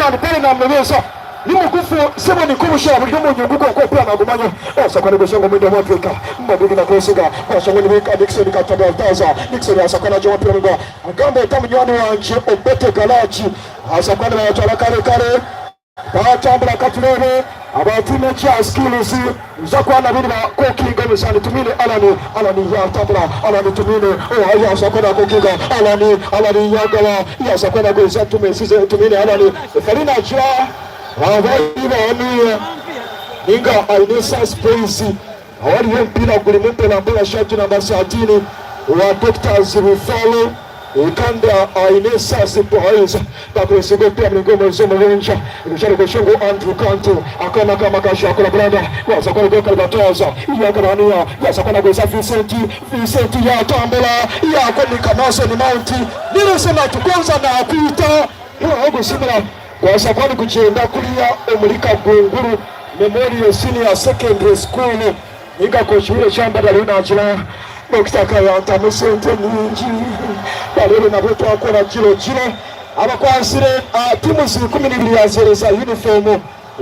Freeman Pele namurebeesa Ni mugufu sebo ni nk'obushera buri omu nyungu kwonka omupiira nagumanya. Baasa kuba ngu Mwenda Mwadrika Mwadrika na kurosinga baasa ngu nibiika Nixon Katabaltaza Nixon aza kuba nagya omupiira ngu agambe ota munywani wangye Obote Garage aza kuba nibayatwara kare kare batambura katureebe aba tiimu egi ya Skills Nza kuba nabo nibakokinga omuzaani Tumwine Allan, Allan yatambura, Allan Tumwine oh yaza kuba nakokinga, Allan, Allan yagaba, yaza kuba nagweza Tumwine Allan, Efari nagira abaibani ninga aine suspense aho hariyo omupiira gurimu mpora mpora shati namba 13 owa Doctors Rufaro. Kandi aine esaasi Boys bakuresinga omupiira muringo omwezi omurungi Rukyaro Goshengo Andrew Kantu akaana ka Makasha akora Branda yaza kuba nagwa Kalibataaza yagaraniya yaza kuba nagweza Vincent Vincent yatambura yakonika Mason Mount Nilson natugonza nakwita Ogusimura gwaza kuba nigugyenda kuriya omuri Kagunguru Memorial Senior Secondary School. Ninga kokiwire kyambara ariyo nagira Dokita akayantamu esente nyingi bareebe nabwo twakora kiro kiro abakwatsire tiimu 12 yazihereza uniform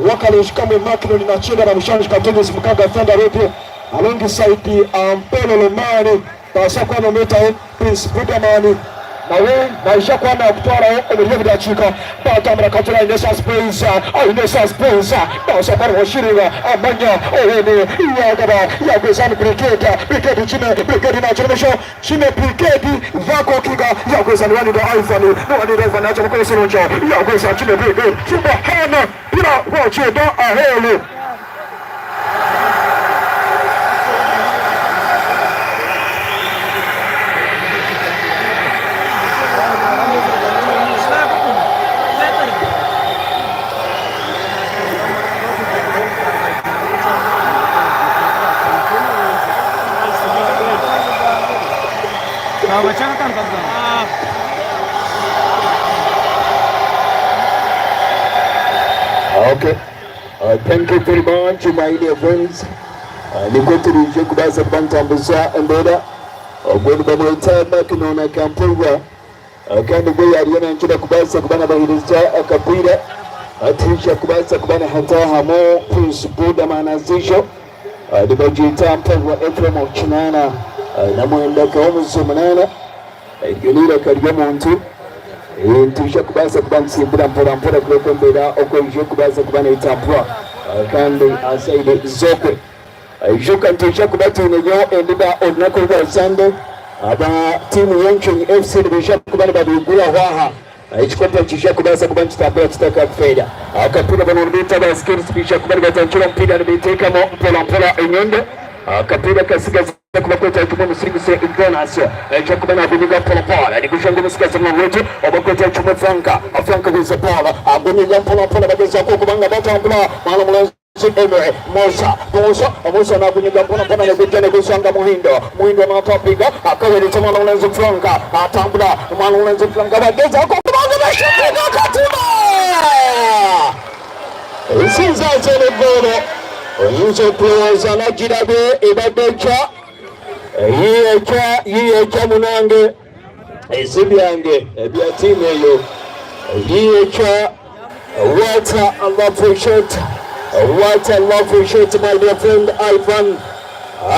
Wakarungi kamwe Macron Nakinda na Mushanju Katonyezi Mukaga Thunder Radio alongside Ampolo Lomani Baasa kuba nomwetaho Prince Budaman nawe naija kuba nakutwaraho omuri ebi dakiika. Batambura Katura aine suspense, aine suspense. Baasa kuba nibashiringa amanya Owen yagaba yagweza ni Brigade, Brigade Kime, Brigade nagira omusho Kime Brigade yakokinga yagweza ni Waninda Ivan, Waninda Ivan naija mukozesa orungi yagweza Kime Brigade Subahana mpira gwagyenda aheeru. Okay. Thank you very much my dear friends. Nikwo turiije kubaasa kuba nitambuza embeera. Ogwo nibamweta Macnon Kampurwa kandi ogwo yaariyo nankira kubaasa kuba nabaheereza akapiira atiija kubaasa kuba nahataahamu Prince Budaman Azijo nibagyeta Mpurwa Ephraim 89 kahuumuza 8. Eryo n'eiraka ry'omuntu. Nitwija kubaasa kuba nitusimbura mpora mpora kureka embeera oku eije kubaasa kuba neetambura kandi aha sayidi z'okwe. Ijuka nitwija kuba twineyo endiba orunaku rwa Sande. Aba tiimu y'Encunyi FC nibaija kuba nibabiiguraho aha. Ekikopo nikiija kubaasa kuba nikitambura kitakakufeera. Akapiira banu nibeeta aba Skills baija kuba nibatangira omupiira nibeteekamu mpora mpora enyondo. Akapiira kasigaza. Kubakweta kimwe omusiringise Jonas naija kuba nagunyiga mpola mpola nigushanga omusigazi Mwawetu obakweta kimwe Frank Frank with the ball agunyiga mpola mpola bagezaako okuba nga batambula mwana mulenzi Emre Musa Musa Musa nagunyiga mpola mpola negujja negusanga Muhindo Muhindo natapiga akaweereza mwana mulenzi Frank atambula mwana mulenzi Frank bagezaako okuba nga bashutinga akatima Ensinza eno eggoolo oyinza okulowooza nagirabye ebadde ekya yiiyo ekya yiiyo ekya munange ezi byange ebya tiimu eyo yiiyo ekya what a lovely shot what a lovely shot my dear friend Ivan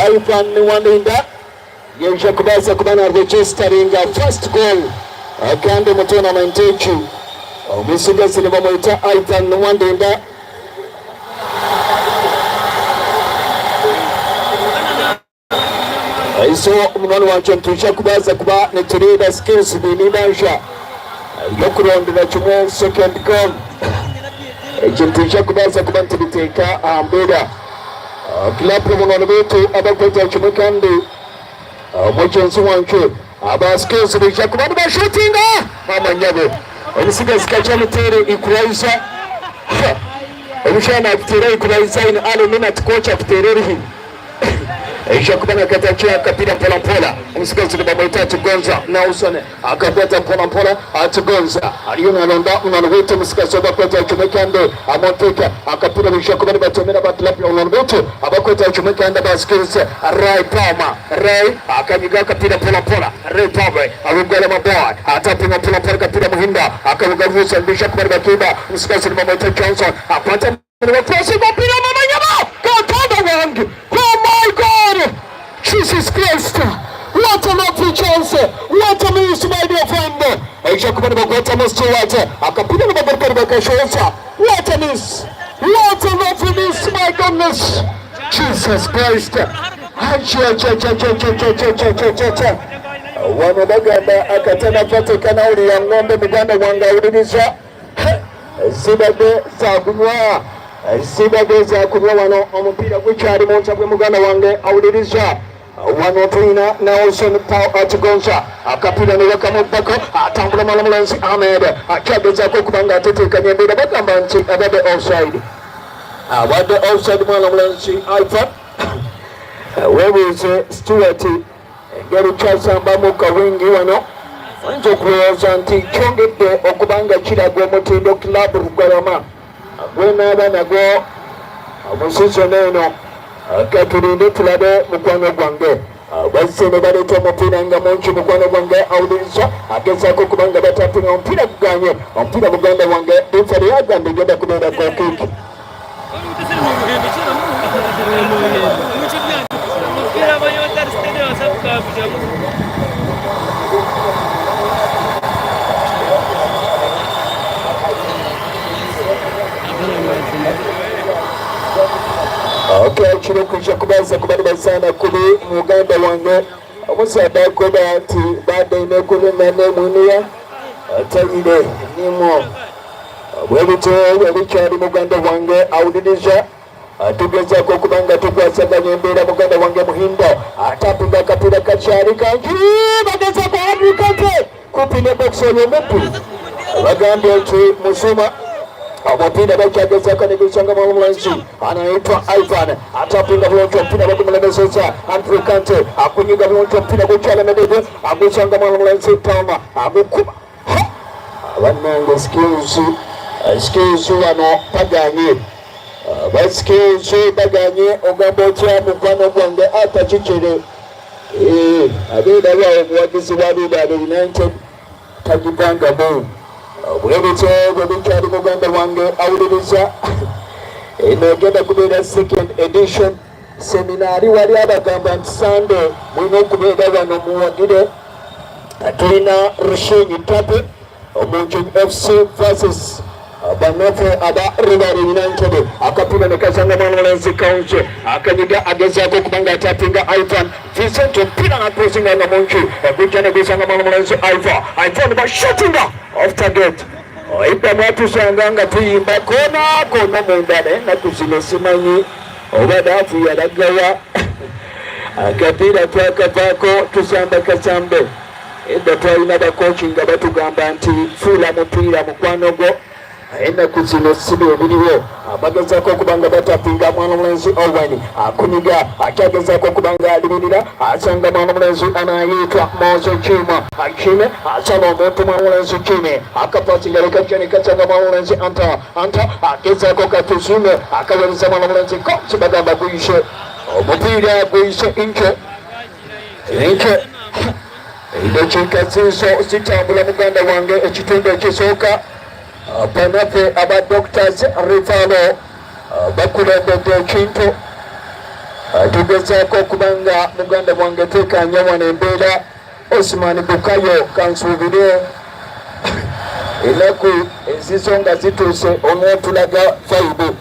Ivan Niwaninda yaija kubaasa kuba na registeringa first goal kandi omu tournament egi omutsigazi nibamweta Ivan Niwandinda. Aiso munywani wangye nitwija kubaasa kuba nitureeba skills baine eibanja ry'okurondera kimwe second goal. Eki nitwija kubaasa kuba nitubiteeka aha mbeera. Club munywani waitu abakwetera kimwe kandi mugyenzi wangye aba skills baija kuba nibashutinga maama nyabo omutsigazi kakyamuteere equalizer omushaija nakuteera equalizer in early minute coach akuteera oruhi. Aija kuba nakatakira akapiira mpola mpola. Omutsigazi nibamweta Atugonza Nelson. Akakwata mpola mpola Atugonza ariyo naronda munywani waitu omutsigazi obakweta Jumekande amuteeka akapiira baija kuba nibatomera aba club ya munywani waitu abakweta Jumekande aba skills Ray Palmer Ray akanyiga akapiira mpola mpola Ray Palmer Rugarama boy atapinga mpola mpola akapiira Muhinda akabugaruza nibaija kuba nibakiiba omutsigazi nibamweta Johnson akwata Nibakwasa omupiira mama nyabo Katonda wange oh my God Jesus Christ what a lovely chance what a miss my dear friend aija kuba nibakwatamu Stuart akapiira nibagaruka nibakashoza what a miss what a lovely miss my goodness Jesus Christ achachachachachachachachachacha wano bagamba akatana tekanawulira ng'ombe muganda wange awuliriza zibadde zakunywa zibadde zakunywa wano omupiira gukyali mu ntabwe muganda wange awuliriza wano tulina Nelson Paul Atugonza akapiira ne bakamubbako atambula mwana mulenzi Ahmed akyagezaako okuba nga ateteekanya embeera bagamba nti abadde offside abadde offside mwana mulenzi Ivan weebuuze Stuart engeri kyasambamu kawingi wano oyinza okulowooza nti kyongedde okuba nga kiraga omutindo club Rugarama gwenaaba nagwo mu sizoni eno. Katulinde tulabe mukwano gwange bazze ne baleeta omupiira nga mungi mukwano gwange awuliriza agezaako okuba nga batapinga omupiira guganye omupiira muganda wange referee yagambye egenda kubeera goal kick. Okay, kiri kwija kubaza kuba nibazaana kubi muganda wange omusaadha akoba nti badaine kulina nemuniya atayire nimwo bwebityo bwebikyali muganda wange awuliriza tugezaako okuba nga tukwasaganya embeera muganda wange Muhindo atapinga akapiira kakyali kangi bagezaako Andrew kumpi ne box oyo omubbi bagambye nti Musuma omupiira bakyagezaako negusanga mwamulenzi anaitwa Ivan atapinga bulungi omupiira bagumulemeseza Andrew Kante akunyiga bulungi omupiira gukyalemedde agusanga mwamulenzi Palmer agukuba bannange skills skills wano baganye ba skills baganye ogamba otya mukwano gwange ata kikere abeera lwawo omuwagizi wa Lubaale United tagivangamu bwebityo bwe bikyali muganda wange awuliriza eno egenda kubeera second edition seminaari wali abagamba nti Sande mulina okubeera wano muwagire tulina Rushenyi Tape Omunju FC versus bannaffe aba Rubare United akapiira ne kasanga mwana mulenzi Kaunje akanyiga agezaako okuba nga atapinga Ivan Vincent omupiira nakrosinga nga mungi gujja ne gusanga mwana mulenzi Ivan Ivan ba shootinga off target Oidda mwatusanga nga tuyimba kona kona munda naye ennaku zino simanyi oba daafu yalagawa akapiira twakavaako tusamba kasambe edda twalina bakooki nga batugamba nti fuula mupiira mukwano gwo ennaku zino si bye biriwo bagezaako okuba nga batapinga mwana mulenzi Owen akunyiga akyagezaako okuba nga alibirira asanga mwana mulenzi anayitwa Mose Chima Chime asaba omuntu mwana mulenzi Chime akapasinga lekajja ne kasanga mwana mulenzi Anta Anta agezaako katusume akawereza mwana mulenzi koki bagamba guyise omupiira guyise inkyo inkyo edakiika ziizo zitambula muganda wange ekitundu ekisooka banaffe aba Doctors Referral bakulembedde ekintu tugezaako okuba nga muganda wange twekanya wano embeera Osman Bukayo kansuubire ennaku ezizo nga zituuse onootulaga vibe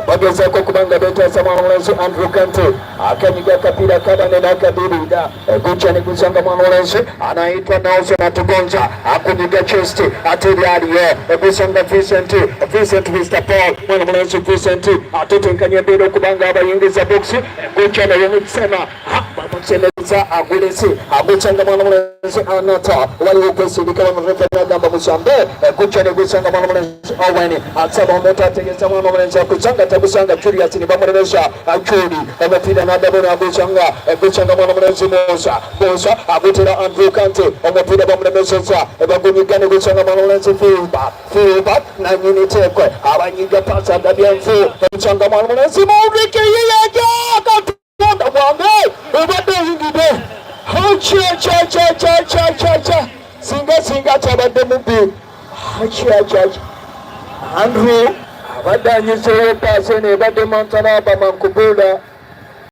bagezaako okuba nga beetaasa mwana mulenzi Andrew Kante akanyiga akapiira kabane n'akadiriira gujja ne gusanga mwana mulenzi anayitwa Nelson Atugonza akunyiga chest ate eryaliyo gusanga Vincent Vincent Mr Paul mwana mulenzi Vincent atetenkanya embeera okuba nga abayingiza box gujja naye mukusema Bamukyemeza agulese agukyanga mwana mulenzi Anata waliwo okwesindika wano refa nagamba musambe gukya negusanga mwana mulenzi Owen asaba omuntu ategeza mwana mulenzi akusanga tagusanga Julius nibamulemesa Juli omupiira nadamu nagukyanga gukyanga mwana mulenzi Musa Musa agutera Andrew Kante omupiira bamulemeseza bagunyiga negukyanga mwana mulenzi Filba Filba nanyini tekwe abanyiga pasi agabye enfu ekyanga mwana mulenzi Maurike yeyaja Katonda wange obadde oyingidde hachachachachachacha singa singa kyabadde mubbi hachachacha Andrew abadde anyiseewo paasi eno ebadde mantalaba mankubula.